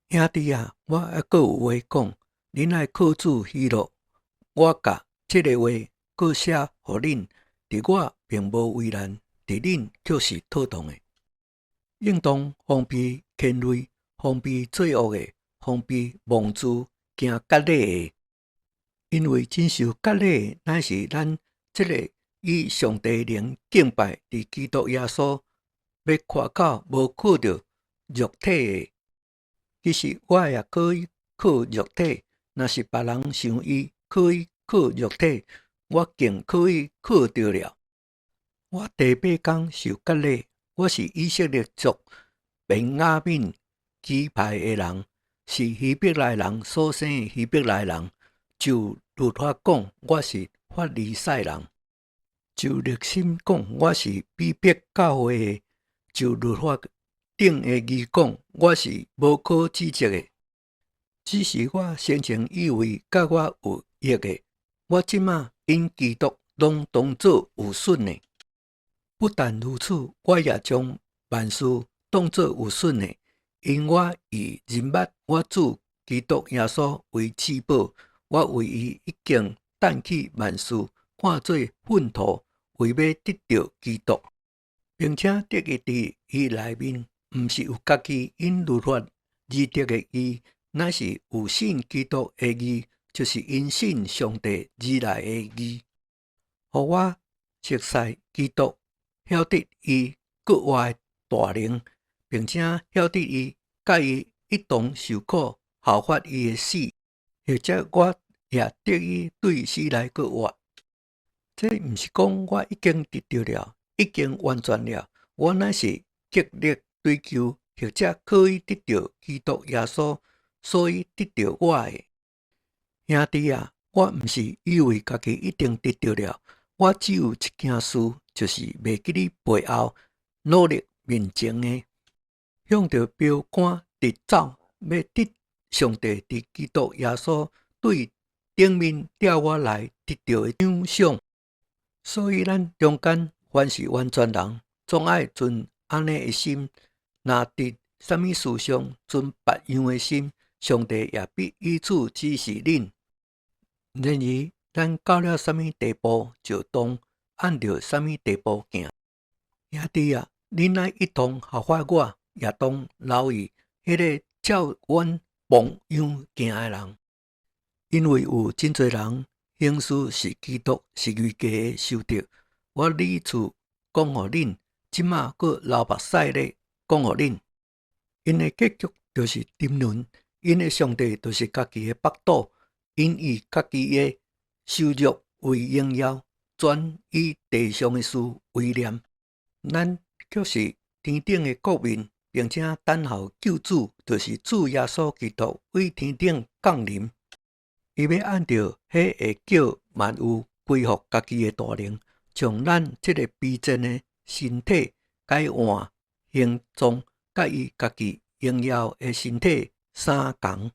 兄弟啊，我猶閣有話講，恁愛靠主喜樂。我共這个話閣寫予恁，佇我並無為難，佇恁卻是妥當的。應當防備牽累，防備作惡的，防備妄自行割禮的。因為真受割禮的，乃是咱這个以上帝靈敬拜佇基督耶穌，欲誇口無靠著肉體的。其實我也可以靠肉體，若是別人想伊可以靠肉體，我更可以靠著了。我第八工受割禮，我是以色列族便雅憫支派的人，是希伯來人所生的希伯來人。就律法講，我是法利賽人；就熱心講，我是逼迫教會的；就律法頂的義講，我是無可指責的。只是我先前以為佮我有益的，我這馬因基督攏當做有損的。不但如此，我也將萬事當做有損的，因我以認捌我主基督耶穌為至寶。我為伊已經擲棄萬事，看做糞土，為欲得著基督，並且得以佇伊內面，毋是有家己因律法而得的義，乃是有信基督的義，就是因信上帝而來的義。予我熟似基督，曉得伊復活的大能，並且曉得伊佮伊一同受苦，效法伊的死。或者我也得以對死來復活。這毋是講我已經得著了，已經完全了。我乃是極力追求，或者可以得著基督耶穌，所以得著我的。兄弟啊，我毋是以為家己已經得著了，我只有一件事，就是袂記得背後，努力面前的，向著標桿直走，欲得上帝佇基督耶穌對頂面召我來得著的獎賞。所以咱中間凡是完全人，總愛存按呢的心。若佇啥物事上存別樣的心，上帝也必以此指示恁。然而，咱到了啥物地步，就當按著啥物地步行。兄弟啊，恁愛一同效法我，也當留意彼个照阮榜樣行的人。因為有真濟人行事是基督十字架的仇敵。我屢次講予恁，這馬閣流目屎咧講予恁。𪜶的結局就是沉淪，𪜶的上帝就是家己的腹肚，𪜶以家己的羞辱為榮耀，專以地上的事為念。咱卻是天頂的國民，並且等候救主，就是主耶穌基督對天頂降臨。伊欲按著彼會叫萬有歸服家己的大能，將咱這个卑賤的身體改換形狀，佮伊家己榮耀的身體相仝。